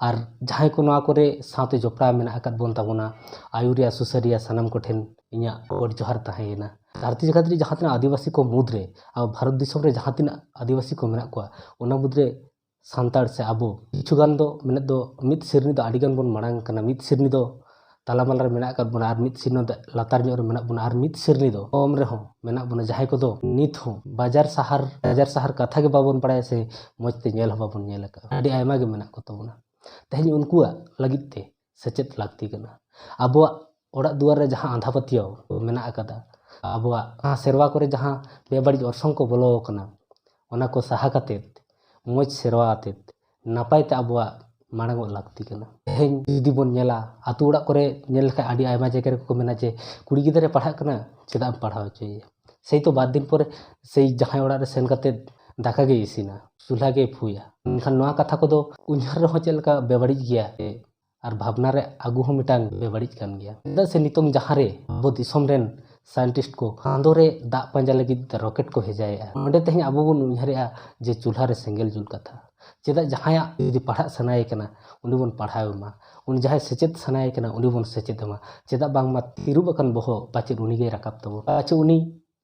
ᱟᱨ ᱡᱟᱦᱟᱸᱭ ᱠᱚ ᱱᱚᱣᱟ ᱠᱚᱨᱮ ᱥᱟᱶᱛᱮ ᱡᱚᱯᱲᱟᱣ ᱢᱮᱱᱟᱜ ᱟᱠᱟᱫ ᱵᱚᱱ ᱛᱟᱵᱚᱱᱟ, ᱟᱹᱭᱩᱨᱤᱭᱟᱹ ᱥᱩᱥᱟᱹᱨᱤᱭᱟᱹ ᱥᱟᱱᱟᱢ ᱠᱚᱴᱷᱮᱱ ᱤᱧᱟᱹᱜ ᱜᱚᱰ ᱡᱚᱦᱟᱨ ᱛᱟᱦᱮᱸᱭᱮᱱᱟ᱾ ᱫᱷᱟᱹᱨᱛᱤ ᱡᱟᱠᱟᱛ ᱨᱮ ᱡᱟᱦᱟᱸ ᱛᱤᱱᱟᱹᱜ ᱟᱹᱫᱤᱵᱟᱹᱥᱤ ᱠᱚ ᱢᱩᱫᱽᱨᱮ, ᱟᱵᱚ ᱵᱷᱟᱨᱚᱛ ᱫᱤᱥᱚᱢ ᱨᱮ ᱡᱟᱦᱟᱸ ᱛᱤᱱᱟᱹᱜ ᱟᱹᱫᱤᱵᱟᱹᱥᱤ ᱠᱚ ᱢᱮᱱᱟᱜ ᱠᱚᱣᱟ, ᱚᱱᱟ ᱢᱩᱫᱽᱨᱮ ᱥᱟᱱᱛᱟᱲ ᱥᱮ ᱟᱵᱚ ᱠᱤᱪᱷᱩ ᱜᱟᱱ ᱫᱚ ᱢᱮᱱᱮᱫ ᱫᱚ ᱢᱤᱫ ᱥᱤᱨᱱᱤ ᱫᱚ ᱟᱹᱰᱤ ᱜᱟᱱ ᱵᱚᱱ ᱢᱟᱲᱟᱝ ᱠᱟᱱᱟ, ᱢᱤᱫ ᱥᱤᱨᱱᱤ ᱫᱚ ᱛᱟᱞᱟᱢᱟᱞᱟ ᱨᱮ ᱢᱮᱱᱟᱜ ᱟᱠᱟᱫ ᱵᱚᱱᱟ ᱟᱨ ᱢᱤᱫ ᱥᱤᱨᱱᱤ ᱫᱚ ᱞᱟᱛᱟᱨ ᱧᱚᱜ ᱨᱮ ᱢᱮᱱᱟᱜ ᱵᱚᱱᱟ ᱟᱨ ᱢᱤᱫ ᱥᱤᱨᱱᱤ ᱫᱚ ᱠᱚᱢ ᱨᱮᱦᱚᱸ ᱢᱮᱱᱟᱜ ᱵᱚᱱᱟ, ᱡᱟᱦᱟᱸᱭ ᱠᱚᱫᱚ ᱱᱤᱛ ᱦᱚᱸ ᱵᱟᱡᱟᱨ ᱥᱟᱦᱟᱨ ᱵᱟᱡᱟᱨ ᱥᱟᱦᱟᱨ ᱠᱟᱛᱷᱟ ᱜᱮ ᱵᱟᱵᱚᱱ ᱵᱟᱲᱟᱭᱟ ᱥᱮ ᱢᱚᱡᱽ ᱛᱮ ᱧᱮᱞ ᱦᱚᱸ ᱵᱟᱵᱚᱱ ᱧᱮᱞ ᱟᱠᱟᱫᱼᱟ᱾ ᱟᱹᱰᱤ ᱟᱭᱢᱟ ᱜᱮ ᱢᱮᱱᱟᱜ ᱠᱚ ᱛᱟᱵᱚᱱᱟ᱾ ᱛᱮᱦᱮᱧ ᱩᱱᱠᱩᱣᱟᱜ ᱞᱟᱹᱜᱤᱫ ᱛᱮ ᱥᱮᱪᱮᱫ ᱞᱟᱹᱠᱛᱤ ᱠᱟᱱᱟ᱾ ᱟᱵᱚᱣᱟᱜ ᱚᱲᱟᱜ ᱫᱩᱣᱟᱹᱨ ᱨᱮ ᱡᱟᱦᱟᱸ ᱟᱸᱫᱷᱟ ᱯᱟᱹᱛᱭᱟᱹᱣ ᱢᱮᱱᱟᱜ ᱟᱠᱟᱫᱟ, ᱟᱵᱚᱣᱟᱜ ᱥᱮᱨᱣᱟ ᱠᱚᱨᱮ ᱡᱟᱦᱟᱸ ᱵᱮᱵᱟᱹᱲᱤᱡ ᱚᱨᱥᱚᱝ ᱠᱚ ᱵᱚᱞᱚ ᱟᱠᱟᱱᱟ, ᱚᱱᱟ ᱠᱚ ᱥᱟᱦᱟ ᱠᱟᱛᱮᱫ ᱢᱚᱡᱽ ᱥᱮᱨᱣᱟ ᱟᱛᱮᱫ ᱱᱟᱯᱟᱭ ᱛᱮ ᱟᱵᱚᱣᱟᱜ ᱢᱟᱲᱟᱝᱚᱜ ᱞᱟᱹᱠᱛᱤ ᱠᱟᱱᱟ᱾ ᱛᱮᱦᱮᱧ ᱡᱩᱫᱤ ᱵᱚᱱ ᱧᱮᱞᱟ, ᱟᱛᱳ ᱚᱲᱟᱜ ᱠᱚᱨᱮ ᱧᱮᱞ ᱞᱮᱠᱷᱟᱱ ᱟᱹᱰᱤ ᱟᱭᱢᱟ ᱡᱟᱭᱜᱟ ᱨᱮᱠᱚ ᱢᱮᱱᱟ ᱡᱮ, "ᱠᱩᱲᱤ ᱜᱤᱫᱽᱨᱟᱹ ᱯᱟᱲᱦᱟᱜ ᱠᱟᱱᱟ, ᱪᱮᱫᱟᱜ ᱮᱢ ᱯᱟᱲᱦᱟᱣ ᱦᱚᱪᱚᱭᱮᱭᱟ?" ᱥᱮᱭ ᱛᱚ ᱵᱟᱨ ᱫᱤᱱ ᱯᱚᱨᱮ ᱥᱮᱭ ᱡᱟᱦᱟᱸᱭ ᱚᱲᱟᱜ ᱨᱮ ᱥᱮᱱ ᱠᱟᱛᱮᱫ ᱫᱟᱠᱟ ᱜᱮᱭ ᱤᱥᱤᱱᱟ, ᱪᱩᱞᱦᱟ ᱜᱮᱭ ᱯᱷᱩᱭᱟ, ᱢᱮᱱᱠᱷᱟᱱ ᱱᱚᱣᱟ ᱠᱟᱛᱷᱟ ᱠᱚᱫᱚ ᱩᱭᱦᱟᱹᱨ ᱨᱮᱦᱚᱸ ᱪᱮᱫ ᱞᱮᱠᱟ ᱵᱮᱵᱟᱹᱲᱤᱡ ᱜᱮᱭᱟ ᱟᱨ ᱵᱷᱟᱵᱽᱱᱟ ᱨᱮ ᱟᱹᱜᱩ ᱦᱚᱸ ᱢᱤᱫᱴᱟᱝ ᱵᱮᱵᱟᱹᱲᱤᱡ ᱠᱟᱱ ᱜᱮᱭᱟ᱾ ᱪᱮᱫᱟᱜ ᱥᱮ ᱱᱤᱛᱚᱝ ᱡᱟᱦᱟᱸ ᱨᱮ ᱟᱵᱚ ᱫᱤᱥᱚᱢ ᱨᱮᱱ ᱥᱟᱭᱮᱱᱴᱤᱥᱴ ᱠᱚ ᱪᱟᱸᱫᱚ ᱨᱮ ᱫᱟᱜ ᱯᱟᱸᱡᱟ ᱞᱟᱹᱜᱤᱫ ᱨᱚᱠᱮᱴ ᱠᱚ ᱵᱷᱮᱡᱟᱭᱮᱫᱼᱟ, ᱚᱸᱰᱮ ᱛᱮᱦᱮᱧ ᱟᱵᱚ ᱵᱚᱱ ᱩᱭᱦᱟᱹᱨᱮᱜᱼᱟ ᱡᱮ ᱪᱩᱞᱦᱟ ᱨᱮ ᱥᱮᱸᱜᱮᱞ ᱡᱩᱞ ᱠᱟᱛᱷᱟ᱾ ᱪᱮᱫᱟᱜ ᱡᱟᱦᱟᱸᱭᱟᱜ ᱡᱩᱫᱤ ᱯᱟᱲᱦᱟᱜ ᱥᱟᱱᱟᱭᱮ ᱠᱟᱱᱟ, ᱩᱱᱤ ᱵᱚᱱ ᱯᱟᱲᱦᱟᱣ ᱮᱢᱟ, ᱩᱱᱤ ᱡᱟᱦᱟᱸᱭ ᱥᱮᱪᱮᱫ ᱥᱟᱱᱟᱭᱮ ᱠᱟᱱᱟ, ᱩᱱᱤ ᱵᱚᱱ ᱥᱮᱪᱮᱫ ᱮᱢᱟ᱾ ᱪᱮᱫᱟᱜ ᱵᱟᱝᱢᱟ ᱛᱤᱨᱩᱵ ᱟᱠᱟᱱ ᱵᱚᱦᱚᱜ ᱯᱟᱪᱮᱫ ᱩᱱᱤ ᱜᱮᱭ ᱨᱟᱠᱟᱵ ᱛᱟᱵᱚᱱ, ᱯᱟᱪᱮᱫ ᱩᱱᱤ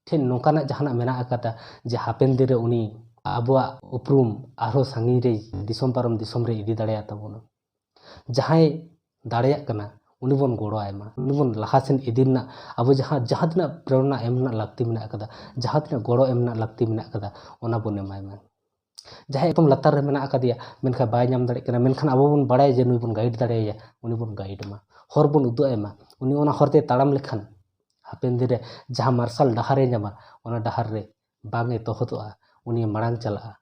ᱴᱷᱮᱱ ᱱᱚᱝᱠᱟᱱᱟᱜ ᱡᱟᱦᱟᱱᱟᱜ ᱢᱮᱱᱟᱜ ᱟᱠᱟᱫᱟ ᱡᱮ ᱦᱟᱯᱮᱱ ᱫᱤᱱ ᱨᱮ ᱩᱱᱤ ᱟᱵᱚᱣᱟᱜ ᱩᱯᱨᱩᱢ ᱟᱨᱦᱚᱸ ᱥᱟᱺᱜᱤᱧ ᱨᱮ, ᱫᱤᱥᱚᱢ ᱯᱟᱨᱚᱢ ᱫᱤᱥᱚᱢ ᱨᱮ ᱤᱫᱤ ᱫᱟᱲᱮᱭᱟᱜ ᱛᱟᱵᱚᱱᱟ᱾ ᱡᱟᱦᱟᱸᱭ ᱫᱟᱲᱮᱭᱟᱜ ᱠᱟᱱᱟ, ᱩᱱᱤ ᱵᱚᱱ ᱜᱚᱲᱚ ᱟᱭ ᱢᱟ, ᱩᱱᱤ ᱵᱚᱱ ᱞᱟᱦᱟ ᱥᱮᱱ ᱤᱫᱤ ᱨᱮᱱᱟᱜ, ᱟᱵᱚ ᱡᱟᱦᱟᱸ, ᱡᱟᱦᱟᱸ ᱛᱤᱱᱟᱹᱜ ᱯᱨᱮᱨᱚᱱᱟ ᱮᱢ ᱨᱮᱱᱟᱜ ᱞᱟᱹᱠᱛᱤ ᱢᱮᱱᱟᱜ ᱟᱠᱟᱫᱟ, ᱡᱟᱦᱟᱸ ᱛᱤᱱᱟᱹᱜ ᱜᱚᱲᱚ ᱮᱢ ᱨᱮᱱᱟᱜ ᱞᱟᱹᱠᱛᱤ ᱢᱮᱱᱟᱜ ᱟᱠᱟᱫᱟ, ᱚᱱᱟ ᱵᱚᱱ ᱮᱢᱟᱭ ᱢᱟ᱾ ᱡᱟᱦᱟᱸᱭ ᱮᱠᱫᱚᱢ ᱞᱟᱛᱟᱨ ᱨᱮ ᱢᱮᱱᱟᱜ ᱟᱠᱟᱫᱮᱭᱟ, ᱢᱮᱱᱠᱷᱟᱱ ᱵᱟᱭ ᱧᱟᱢ ᱫᱟᱲᱮᱭᱟᱜ ᱠᱟᱱᱟ, ᱢᱮᱱᱠᱷᱟᱱ ᱟᱵᱚ ᱵᱚᱱ ᱵᱟᱲᱟᱭᱟ ᱡᱮ ᱱᱩᱭ ᱵᱚᱱ ᱜᱟᱭᱤᱰ ᱫᱟᱲᱮᱭᱟᱭᱟ, ᱩᱱᱤ ᱵᱚᱱ ᱜᱟᱭᱤᱰ ᱢᱟ, ᱦᱚᱨ ᱵᱚᱱ ᱩᱫᱩᱜ ᱟᱭ ᱢᱟ᱾ ᱩᱱᱤ ᱚᱱᱟ ᱦᱚᱨ ᱛᱮ ᱛᱟᱲᱟᱢ ᱞᱮᱠᱷᱟᱱ ᱦᱟᱯᱮᱱ ᱫᱤᱱ ᱨᱮ ᱡᱟᱦᱟᱸ ᱢᱟᱨᱥᱟᱞ ᱰᱟᱦᱟᱨᱮ ᱧᱟᱢᱟ, ᱚᱱᱟ ᱰᱟᱦᱟᱨ ᱨᱮ ᱵᱟᱝ ᱮ ᱛᱚᱦᱚᱫᱚᱜᱼᱟ, ᱩᱱᱤ ᱢᱟᱲᱟᱝ ᱪᱟᱞᱟᱜᱼᱟ᱾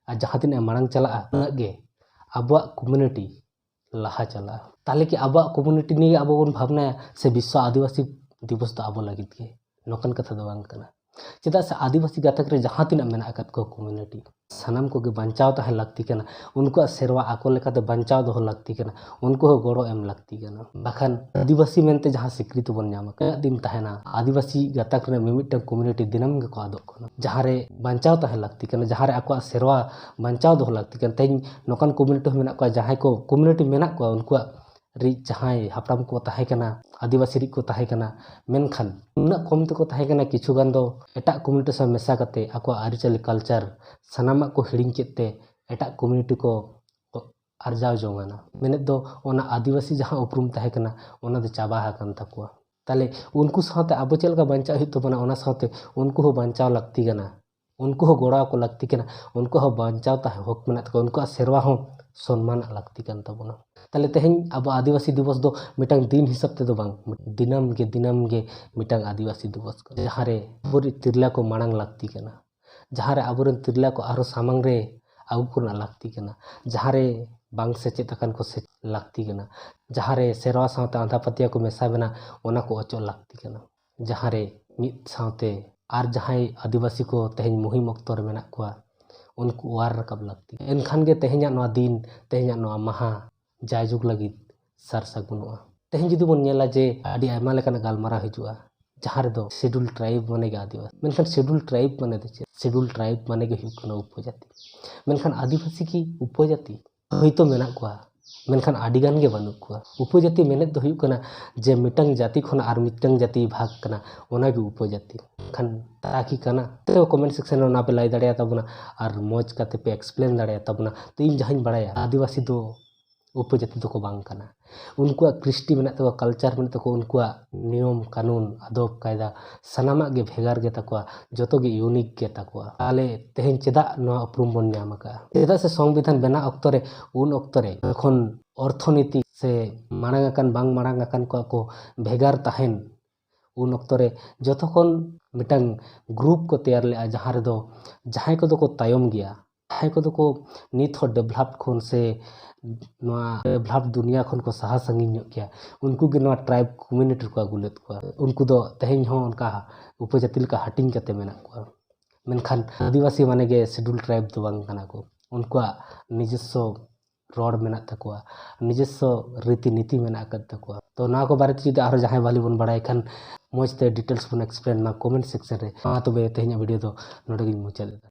ᱟᱨ ᱡᱟᱦᱟᱸ ᱛᱤᱱᱟᱹᱜ ᱮ ᱢᱟᱲᱟᱝ ᱪᱟᱞᱟᱜᱼᱟ, ᱩᱱᱟᱹᱜ ᱜᱮ ᱟᱵᱚᱣᱟᱜ ᱠᱚᱢᱤᱭᱩᱱᱤᱴᱤ ᱞᱟᱦᱟ ᱪᱟᱞᱟᱜᱼᱟ᱾ ᱛᱟᱦᱚᱞᱮ ᱠᱤ ᱟᱵᱚᱣᱟᱜ ᱠᱚᱢᱤᱭᱩᱱᱤᱴᱤ ᱱᱤᱭᱮ ᱟᱵᱚ ᱵᱚᱱ ᱵᱷᱟᱵᱽᱱᱟᱭᱟ ᱥᱮ ᱵᱤᱥᱥᱚ ᱟᱹᱫᱤᱵᱟᱹᱥᱤ ᱫᱤᱵᱚᱥ ᱫᱚ ᱟᱵᱚ ᱞᱟᱹᱜᱤᱫ ᱜᱮ? ᱱᱚᱝᱠᱟᱱ ᱠᱟᱛᱷᱟ ᱫᱚ ᱵᱟᱝ ᱠᱟᱱᱟ᱾ ᱪᱮᱫᱟᱜ ᱥᱮ ᱟᱹᱫᱤᱵᱟᱹᱥᱤ ᱜᱟᱛᱟᱠ ᱨᱮ ᱡᱟᱦᱟᱸ ᱛᱤᱱᱟᱹᱜ ᱢᱮᱱᱟᱜ ᱟᱠᱟᱫ ᱠᱚᱣᱟ ᱠᱚᱢᱤᱭᱩᱱᱤᱴᱤ, ᱥᱟᱱᱟᱢ ᱠᱚᱜᱮ ᱵᱟᱧᱪᱟᱣ ᱛᱟᱦᱮᱸ ᱞᱟᱹᱠᱛᱤ ᱠᱟᱱᱟ᱾ ᱩᱱᱠᱩᱣᱟᱜ ᱥᱮᱨᱣᱟ ᱟᱠᱚ ᱞᱮᱠᱟᱛᱮ ᱵᱟᱧᱪᱟᱣ ᱫᱚᱦᱚ ᱞᱟᱹᱠᱛᱤ ᱠᱟᱱᱟ᱾ ᱩᱱᱠᱩ ᱦᱚᱸ ᱜᱚᱲᱚ ᱮᱢ ᱞᱟᱹᱠᱛᱤ ᱠᱟᱱᱟ᱾ ᱵᱟᱠᱷᱟᱱ ᱟᱹᱫᱤᱵᱟᱹᱥᱤ ᱢᱮᱱᱛᱮ ᱡᱟᱦᱟᱸ ᱥᱤᱠᱨᱤᱛᱤ ᱵᱚᱱ ᱧᱟᱢᱟ, ᱛᱤᱱᱟᱹᱜ ᱫᱤᱱ ᱛᱟᱦᱮᱱᱟ? ᱟᱹᱫᱤᱵᱟᱹᱥᱤ ᱜᱟᱛᱟᱠ ᱨᱮᱱᱟᱜ ᱢᱤᱢᱤᱫᱴᱟᱝ ᱠᱚᱢᱤᱭᱩᱱᱤᱴᱤ ᱫᱤᱱᱟᱹᱢ ᱜᱮᱠᱚ ᱟᱫᱚᱜ ᱠᱟᱱᱟ᱾ ᱡᱟᱦᱟᱸ ᱨᱮ ᱵᱟᱧᱪᱟᱣ ᱛᱟᱦᱮᱸ ᱞᱟᱹᱠᱛᱤ ᱠᱟᱱᱟ, ᱡᱟᱦᱟᱸ ᱨᱮ ᱟᱠᱚᱣᱟᱜ ᱥᱮᱨᱣᱟ ᱵᱟᱧᱪᱟᱣ ᱫᱚᱦᱚ ᱞᱟᱹᱠᱛᱤ ᱠᱟᱱᱟ᱾ ᱛᱮᱦᱮᱧ ᱱᱚᱝᱠᱟᱱ ᱠᱚᱢᱤᱭᱩᱱᱤᱴᱤ ᱦᱚᱸ ᱢᱮᱱᱟᱜ ᱠᱚᱣᱟ, ᱡᱟᱦᱟᱸᱭ ᱠᱚ ᱠᱚᱢᱤᱭᱩᱱᱤᱴᱤ ᱢᱮᱱᱟᱜ ᱠᱚᱣᱟ, ᱩᱱᱠᱩᱣᱟᱜ ᱨᱤᱡ ᱡᱟᱦᱟᱸᱭ ᱦᱟᱯᱲᱟᱢ ᱠᱚ ᱛᱟᱦᱮᱸ ᱠᱟᱱᱟ, ᱟᱹᱫᱤᱵᱟᱹᱥᱤ ᱨᱤᱡ ᱠᱚ ᱛᱟᱦᱮᱸ ᱠᱟᱱᱟ, ᱢᱮᱱᱠᱷᱟᱱ ᱩᱱᱟᱹᱜ ᱠᱚᱢ ᱛᱮᱠᱚ ᱛᱟᱦᱮᱸ ᱠᱟᱱᱟ, ᱠᱤᱪᱷᱩ ᱜᱟᱱ ᱫᱚ ᱮᱴᱟᱜ ᱠᱚᱢᱤᱭᱩᱱᱤᱴᱤ ᱥᱟᱶ ᱢᱮᱥᱟ ᱠᱟᱛᱮ ᱟᱠᱚᱣᱟᱜ ᱟᱹᱨᱤᱪᱟᱹᱞᱤ, ᱠᱟᱞᱪᱟᱨ, ᱥᱟᱱᱟᱢᱟᱜ ᱠᱚ ᱦᱤᱲᱤᱧ ᱠᱮᱫ ᱛᱮ ᱮᱴᱟᱜ ᱠᱚᱢᱤᱭᱩᱱᱤᱴᱤ ᱠᱚ ᱟᱨᱡᱟᱣ ᱡᱚᱝ ᱟᱱᱟ᱾ ᱢᱮᱱᱮᱫ ᱫᱚ ᱚᱱᱟ ᱟᱹᱫᱤᱵᱟᱹᱥᱤ ᱡᱟᱦᱟᱸ ᱩᱯᱨᱩᱢ ᱛᱟᱦᱮᱸ ᱠᱟᱱᱟ, ᱚᱱᱟ ᱫᱚ ᱪᱟᱵᱟ ᱟᱠᱟᱱ ᱛᱟᱠᱚᱣᱟ᱾ ᱛᱟᱦᱞᱮ ᱩᱱᱠᱩ ᱥᱟᱶᱛᱮ ᱟᱵᱚ ᱪᱮᱫ ᱞᱮᱠᱟ ᱵᱟᱧᱪᱟᱜ ᱦᱩᱭᱩᱜ ᱛᱟᱵᱚᱱᱟ, ᱚᱱᱟ ᱥᱟᱶᱛᱮ ᱩᱱᱠᱩ ᱦᱚᱸ ᱵᱟᱧᱪᱟᱣ ᱞᱟᱹᱠᱛᱤ ᱠᱟᱱᱟ, ᱩᱱᱠᱩ ᱦᱚᱸ ᱜᱚᱲᱚ ᱟᱠᱚ ᱞᱟᱹᱠᱛᱤ ᱠᱟᱱᱟ, ᱩᱱᱠᱩᱣᱟᱜ ᱦᱚᱸ ᱵᱟᱧᱪᱟᱣ ᱛᱟᱦᱮᱸ ᱦᱚᱠ ᱢᱮᱱᱟᱜ ᱛᱟᱠᱚᱣᱟ, ᱩᱱᱠᱩᱣᱟᱜ ᱥᱮᱨᱣᱟ ᱦᱚᱸ ᱥᱚᱱᱢᱟᱱᱟᱜ ᱞᱟᱹᱠᱛᱤ ᱠᱟᱱ ᱛᱟᱵᱚᱱᱟ᱾ ᱛᱟᱦᱞᱮ ᱛᱮᱦᱮᱧ ᱟᱵᱚ ᱟᱹᱫᱤᱵᱟᱹᱥᱤ ᱫᱤᱵᱚᱥ ᱫᱚ ᱢᱤᱫᱴᱟᱝ ᱫᱤᱱ ᱦᱤᱥᱟᱹᱵ ᱛᱮᱫᱚ ᱵᱟᱝ, ᱫᱤᱱᱟᱹᱢ ᱜᱮ, ᱫᱤᱱᱟᱹᱢ ᱜᱮ ᱢᱤᱫᱴᱟᱝ ᱟᱹᱫᱤᱵᱟᱹᱥᱤ ᱫᱤᱵᱚᱥ ᱠᱟᱱᱟ, ᱡᱟᱦᱟᱸ ᱨᱮ ᱟᱵᱚᱨᱮᱱ ᱛᱤᱨᱞᱟᱹ ᱠᱚ ᱢᱟᱲᱟᱝ ᱞᱟᱹᱠᱛᱤ ᱠᱟᱱᱟ, ᱡᱟᱦᱟᱸ ᱨᱮ ᱟᱵᱚᱨᱮᱱ ᱛᱤᱨᱞᱟᱹ ᱠᱚ ᱟᱨᱦᱚᱸ ᱥᱟᱢᱟᱝ ᱨᱮ ᱟᱹᱜᱩ ᱠᱚᱨᱮᱱᱟᱜ ᱞᱟᱹᱠᱛᱤ ᱠᱟᱱᱟ, ᱡᱟᱦᱟᱸ ᱨᱮ ᱵᱟᱝ ᱥᱮᱪᱮᱫ ᱟᱠᱟᱱ ᱠᱚ ᱥᱮᱪᱮᱫ ᱞᱟᱹᱠᱛᱤ ᱠᱟᱱᱟ, ᱡᱟᱦᱟᱸ ᱨᱮ ᱥᱮᱨᱣᱟ ᱥᱟᱶᱛᱮ ᱟᱸᱫᱷᱟ ᱯᱟᱹᱛᱭᱟᱹᱣ ᱠᱚ ᱢᱮᱥᱟ ᱢᱮᱱᱟᱜ, ᱚᱱᱟ ᱠᱚ ᱚᱪᱚᱜ ᱞᱟᱹᱠᱛᱤ ᱠᱟᱱᱟ, ᱡᱟᱦᱟᱸ ᱨᱮ ᱢᱤᱫ ᱥᱟᱶᱛᱮ ᱟᱨ ᱡᱟᱦᱟᱸᱭ ᱟᱹᱫᱤᱵᱟᱹᱥᱤ ᱠᱚ ᱛᱮᱦᱮᱧ ᱢᱩᱦᱤᱢ ᱚᱠᱛᱚ ᱨᱮ ᱢᱮᱱᱟᱜ ᱠᱚᱣᱟ, ᱩᱱᱠᱩ ᱚᱣᱟᱨ ᱨᱟᱠᱟᱵ ᱞᱟᱹᱠᱛᱤ᱾ ᱮᱱᱠᱷᱟᱱ ᱜᱮ ᱛᱮᱦᱮᱧᱟᱜ ᱱᱚᱣᱟ ᱫᱤᱱ, ᱛᱮᱦᱮᱧᱟᱜ ᱱᱚᱣᱟ ᱢᱟᱦᱟ ᱡᱟᱭᱡᱩᱜᱽ ᱞᱟᱹᱜᱤᱫ ᱥᱟᱨ ᱥᱟᱹᱜᱩᱱᱚᱜᱼᱟ᱾ ᱛᱮᱦᱮᱧ ᱡᱩᱫᱤ ᱵᱚᱱ ᱧᱮᱞᱟ ᱡᱮ ᱟᱹᱰᱤ ᱟᱭᱢᱟ ᱞᱮᱠᱟᱱᱟᱜ ᱜᱟᱞᱢᱟᱨᱟᱣ ᱦᱤᱡᱩᱜᱼᱟ, ᱡᱟᱦᱟᱸ ᱨᱮᱫᱚ ᱥᱤᱰᱩᱞ ᱴᱨᱟᱭᱤᱵᱽ ᱢᱟᱱᱮ ᱜᱮ ᱟᱹᱫᱤᱵᱟᱹᱥᱤ᱾ ᱢᱮᱱᱠᱷᱟᱱ ᱥᱤᱰᱩᱞ ᱴᱨᱟᱭᱤᱵᱽ ᱢᱟᱱᱮ ᱫᱚ ᱪᱮᱫ? ᱥᱤᱰᱩᱞ ᱴᱨᱟᱭᱤᱵᱽ ᱢᱟᱱᱮ ᱜᱮ ᱦᱩᱭᱩᱜ ᱠᱟᱱᱟ ᱩᱯᱚᱡᱟᱹᱛᱤ᱾ ᱢᱮᱱᱠᱷᱟᱱ ᱟᱹᱫᱤᱵᱟᱹᱥᱤ ᱠᱤ ᱩᱯᱚᱡᱟᱹᱛᱤ? ᱦᱳᱭᱛᱳ ᱢᱮᱱᱟᱜ ᱠᱚᱣᱟ, ᱢᱮᱱᱠᱷᱟᱱ ᱟᱹᱰᱤ ᱜᱟᱱ ᱜᱮ ᱵᱟᱹᱱᱩᱜ ᱠᱚᱣᱟ᱾ ᱩᱯᱚᱡᱟᱹᱛᱤ ᱢᱮᱱᱮᱫ ᱫᱚ ᱦᱩᱭᱩᱜ ᱠᱟᱱᱟ ᱡᱮ ᱢᱤᱫᱴᱟᱝ ᱡᱟᱹᱛᱤ ᱠᱷᱚᱱᱟᱜ ᱟᱨ ᱢᱤᱫᱴᱟᱝ ᱡᱟᱹᱛᱤ ᱵᱷᱟᱜᱽ ᱠᱟᱱᱟ, ᱚᱱᱟᱜᱮ ᱩᱯᱚᱡᱟᱹᱛᱤ᱾ ᱢᱮᱱᱠᱷᱟᱱ ᱛᱟ ᱠᱤ ᱠᱟᱱᱟ? ᱛᱚ comment section ᱨᱮ ᱚᱱᱟ ᱯᱮ ᱞᱟᱹᱭ ᱫᱟᱲᱮᱭᱟᱛᱟ ᱵᱚᱱᱟ ᱟᱨ ᱢᱚᱡᱽ ᱠᱟᱛᱮ ᱯᱮ explain ᱫᱟᱲᱮᱭᱟᱛᱟ ᱵᱚᱱᱟ᱾ ᱛᱚ ᱤᱧ ᱡᱟᱦᱟᱸᱧ ᱵᱟᱲᱟᱭᱟ, ᱟᱹᱫᱤᱵᱟᱹᱥᱤ ᱫᱚ ᱩᱯᱚᱡᱟᱹᱛᱤ ᱫᱚᱠᱚ ᱵᱟᱝ ᱠᱟᱱᱟ᱾ ᱩᱱᱠᱩᱣᱟᱜ ᱠᱨᱤᱥᱴᱤ ᱢᱮᱱᱟᱜ ᱛᱟᱠᱚᱣᱟ, culture ᱢᱮᱱᱟᱜ ᱛᱟᱠᱚᱣᱟ, ᱩᱱᱠᱩᱣᱟᱜ ᱱᱤᱭᱚᱢ ᱠᱟᱹᱱᱩᱱ, ᱟᱫᱚᱵ ᱠᱟᱭᱫᱟ, ᱥᱟᱱᱟᱢᱟᱜ ᱜᱮ ᱵᱷᱮᱜᱟᱨ ᱜᱮ ᱛᱟᱠᱚᱣᱟ, ᱡᱚᱛᱚ ᱜᱮ unique ᱜᱮ ᱛᱟᱠᱚᱣᱟ᱾ ᱛᱟᱦᱞᱮ ᱛᱮᱦᱮᱧ ᱪᱮᱫᱟᱜ ᱱᱚᱣᱟ ᱩᱯᱨᱩᱢ ᱵᱚᱱ ᱧᱟᱢ ᱟᱠᱟᱫᱼᱟ? ᱪᱮᱫᱟᱜ ᱥᱮ ᱥᱚᱝᱵᱤᱫᱷᱟᱱ ᱵᱮᱱᱟᱣ ᱚᱠᱛᱚ ᱨᱮ, ᱩᱱ ᱚᱠᱛᱚ ᱨᱮ ᱡᱚᱠᱷᱚᱱ ᱚᱨᱛᱷᱚᱱᱤᱛᱤ ᱥᱮ ᱢᱟᱲᱟᱝ ᱟᱠᱟᱱ ᱵᱟᱝ ᱢᱟᱲᱟᱝ ᱟᱠᱟᱱ ᱠᱚᱣᱟᱜ ᱠᱚ ᱵᱷᱮᱜᱟᱨ ᱛᱟᱦᱮᱱ, ᱩᱱ ᱚᱠᱛᱚ ᱨᱮ ᱡᱚᱛᱚ ᱠᱷᱚᱱ ᱢᱤᱫᱴᱟᱝ group ᱠᱚ ᱛᱮᱭᱟᱨ ᱞᱮᱫᱼᱟ, ᱡᱟᱦᱟᱸ ᱨᱮᱫᱚ ᱡᱟᱦᱟᱸᱭ ᱠᱚᱫᱚ ᱠᱚ ᱛᱟᱭᱚᱢ ᱜᱮᱭᱟ, ᱡᱟᱦᱟᱸᱭ ᱠᱚᱫᱚ ᱠᱚ ᱱᱤᱛ ᱦᱚᱸ developed ᱠᱷᱚᱱ ᱥᱮ ᱱᱚᱣᱟ developed ᱫᱩᱱᱤᱭᱟ ᱠᱷᱚᱱ ᱠᱚ ᱥᱟᱦᱟ ᱥᱟᱺᱜᱤᱧ ᱧᱚᱜ ᱜᱮᱭᱟ, ᱩᱱᱠᱩ ᱜᱮ ᱱᱚᱣᱟ tribe community ᱨᱮᱠᱚ ᱟᱹᱜᱩ ᱞᱮᱫ ᱠᱚᱣᱟ᱾ ᱩᱱᱠᱩ ᱫᱚ ᱛᱮᱦᱮᱧ ᱦᱚᱸ ᱚᱱᱠᱟ ᱩᱯᱚᱡᱟᱹᱛᱤ ᱞᱮᱠᱟ ᱦᱟᱹᱴᱤᱧ ᱠᱟᱛᱮ ᱢᱮᱱᱟᱜ ᱠᱚᱣᱟ᱾ ᱢᱮᱱᱠᱷᱟᱱ ᱟᱹᱫᱤᱵᱟᱹᱥᱤ ᱢᱟᱱᱮ ᱜᱮ schedule tribe ᱫᱚ ᱵᱟᱝ ᱠᱟᱱᱟ ᱠᱚ᱾ ᱩᱱᱠᱩᱣᱟᱜ ᱱᱤᱡᱚᱥᱥᱚ ᱨᱚᱲ ᱢᱮᱱᱟᱜ ᱛᱟᱠᱚᱣᱟ, ᱱᱤᱡᱚᱥᱥᱚ ᱨᱤᱛᱤ ᱱᱤᱛᱤ ᱢᱮᱱᱟᱜ ᱟᱠᱟᱫ ᱛᱟᱠᱚᱣᱟ᱾ ᱛᱚ ᱱᱚᱣᱟ ᱠᱚ ᱵᱟᱨᱮᱛᱮ ᱡᱩᱫᱤ ᱟᱨᱦᱚᱸ ᱡᱟᱦᱟᱸᱭ ᱵᱷᱟᱞᱤ ᱵᱚᱱ ᱵᱟᱲᱟᱭ ᱠᱷᱟᱱ, ᱢᱚᱡᱽ ᱛᱮ details ᱵᱚᱱ explain ᱢᱟ comment section ᱨᱮ᱾ ᱢᱟ ᱛᱚᱵᱮ ᱛᱮᱦᱮᱧᱟᱜ video ᱫᱚ ᱱᱚᱰᱮ ᱜᱤᱧ ᱢᱩᱪᱟᱹᱫ ᱮᱫᱟ᱾